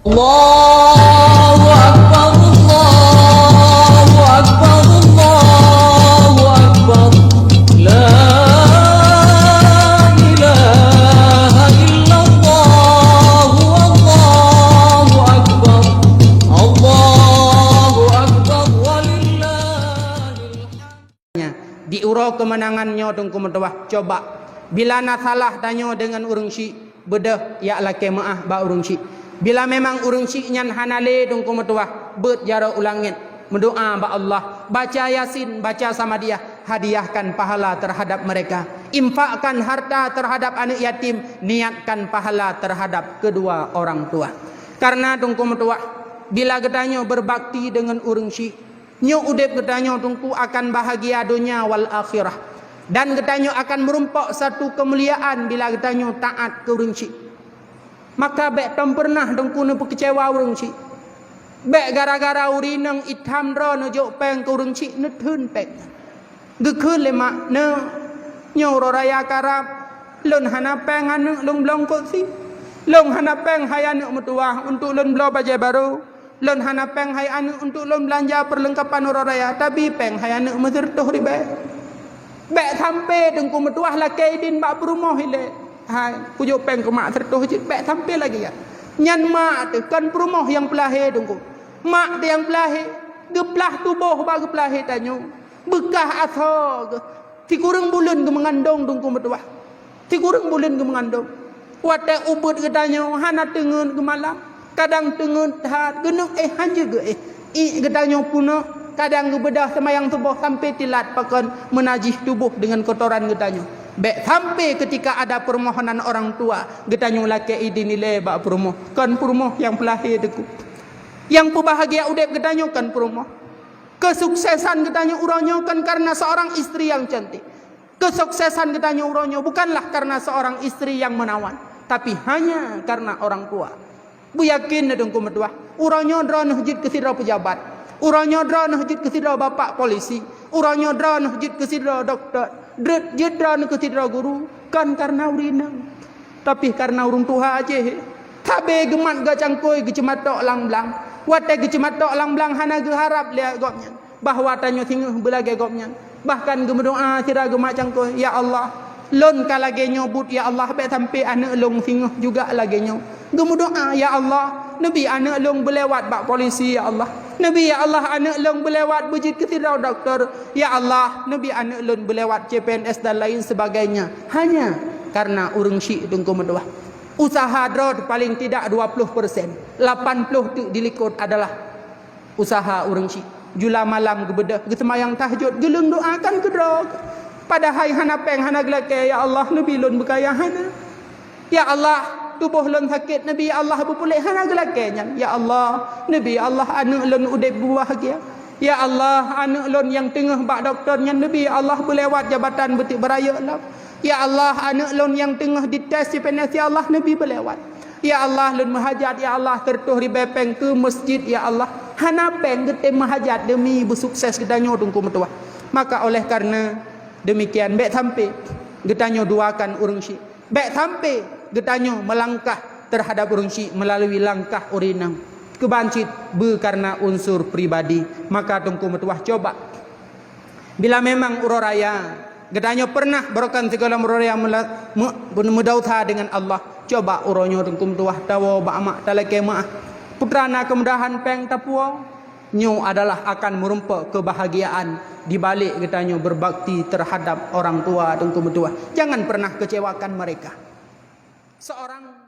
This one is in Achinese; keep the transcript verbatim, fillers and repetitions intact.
Allahu Akbar, Allahu Akbar, Allahu Akbar. La ilaha illallah, Allahu Akbar. Allahu Akbar, walillahil hamd. Di uroe keumeunangan nyoe Teungku meutuwah, coba, bila na salah tanyoe deungon ureuëng syik, beudôh jak lakée meuáh bak ureuëng syik. Bila memang ureuëng syik nyan hana lé Teungku meutuwah, beuet jaroe u langét, meudoá bak Allah, baca Yasin, baca Samadiyah, hadiahkan pahala terhadap mereka. Infakkan harta terhadap aneuk yatim, niatkan pahala terhadap kedua orang tua. Karena Teungku meutuwah, bila geutanyoe berbakti deungon ureuëng syik, nyoe udeb geutanyoe Teungku akan bahagia donya wal akhirah. Dan geutanyoe akan meurumpok satu keumuliaan bila geutanyoe taát keu ureuëng syik. Maka bék tom peureunah Teungku neupeukeucewa ureuëng syik. Bék gara-gara ureuëng inong itam droe neujok péng keu ureuëng syik neutheun péng. Geukheun lé mak, "Neu, nyoe uroe raya karab, lôn hana péng aneuk lôn bloe kosi. Lôn hana péng hai aneuk meutuwah untuk lôn bloe bajée barô. Lôn hana péng hai aneuk untuk lôn beulanja peurleungkapan uroe raya, tabi péng hai aneuk meusireutôh ribée." Bék sampoe Teungku meutuwah lakée idin bak peurumoh ilée, "Hai, kujok péng keu mak sireutôh cit," bék sampoe lagée nyan. Nyan mak teuh, kon peurumoh nyang peulahé Teungku. Mak teuh nyang peulahé, geuplah tuboh bak geupeulahé tanyoe. Beukah asoe geuh, sikureueng buleuen geumeungandong Teungku meutuwah. Sikureueng buleuen geumeungandong. Watée ubeuet geutanyoe hana teungeut geumalam, kadang teungeut that, geuneuk éh han jeuet geuéh. Iek geutanyoe peuneuk, kadang geubeudôh seumayang suboh sampoe tilat pakon meunajih tuboh deungon kotoran geutanyoe. Bék sampoe keutika ada peureumohonan orang tua, geutanyoe lakée idin ilée bak peurumoh, kon peurumoh nyang peulahé Teungku. Nyang peubahgia udeb geutanyoe kon peurumoh. Keusuksesan geutanyoe uroe nyoe kon karena seorang istri yang cantik. Keusuksesan geutanyoe uroe nyoe bukanlah karena seorang istri yang menawan, tapi hanya karena orang tua. Beuyakin neuh Teungku meutuwah, uroe nyoe droeneuh jeuet keu sidroe peujabat, uroe nyoe droeneuh jeuet keu sidroe bapak polisi, uroe nyoe droeneuh jeuet keu sidroe dokto, jeuet droeneuh keu sidroe guru, kon karena ureuëng inong. Tapi karena ureuëng tuha jih, sabe geumat geucangkôi geuceumatok lam blang. Watée geuceumatok lam blang hana geuharab lé gobnyan bahwa tanyoe singoh beulagée gobnyan. Bahkan geumeudoá sira geumat cangkôi, "Ya Allah, lôn ka lagée nyoe buet, ya Allah, bék sampoe aneuk lôn singoh juga lagée nyoe." Geumeudoá, "Ya Allah, neubi aneuk lôn beulewat bak polisi, ya Allah. Neubi, ya Allah, aneuk lôn beulewat beujeuet keu sidroe dokto. Ya Allah, neubi aneuk lôn beulewat C P N S dan lain sebagainya." Hanya karena ureuëng syik Teungku meutuwah. Usaha droe paling tidak dua puluh persen, lapan puluh teuk dilikot adalah usaha ureuëng syik. Jula malam geubeudôh, geuseumayang tahajud, geuleueng doakan keu droe. Padahai hana péng, hana geulakée, "Ya Allah, neubi lôn beukaya," hana. "Ya Allah, tuboh lôn sakét, neubi, ya Allah, beupuléh," hana geulakée nyan. "Ya Allah, neubi, ya Allah, aneuk lôn udeb beubahagia. Ya Allah, aneuk lôn nyang teungoh bak dokto nyan, neubi, ya Allah, beulewat jabatan beuteuk beurayeuk lom. Ya Allah, aneuk lôn nyang teungoh dites C P N S, ya Allah, neubi beulewat. Ya Allah, lôn meuhajat, ya Allah, sireutôh ribée péng keu masjid, ya Allah." Hana péng geutem meuhajat demi beusukses geutanyoe Teungku meutuwah. Maka oleh karena demikian, bék sampoe geutanyoe duakan ureuëng syik. Bék sampoe geutanyoe meulangkah terhadap ureuëng syik meulalu langkah ureuëng inong. Keuban cit beu karena unsur pribadi, maka Teungku meutuwah coba. Bila memang uroe raya, geutanyoe pernah barokan sigohlom uroe raya meula-, me-, meudausa deungon Allah, coba uroe nyoe Teungku meutuwah tawoe bak mak talakée meuáh. Peue teuma na keumudahan péng tapuwoe. Nyoe adalah akan meurumpok keubahgiaan di balek geutanyoe beubakti teuhadab orang tua Teungku meutuwah. Jangan pernah keucewakan mereka. Seorang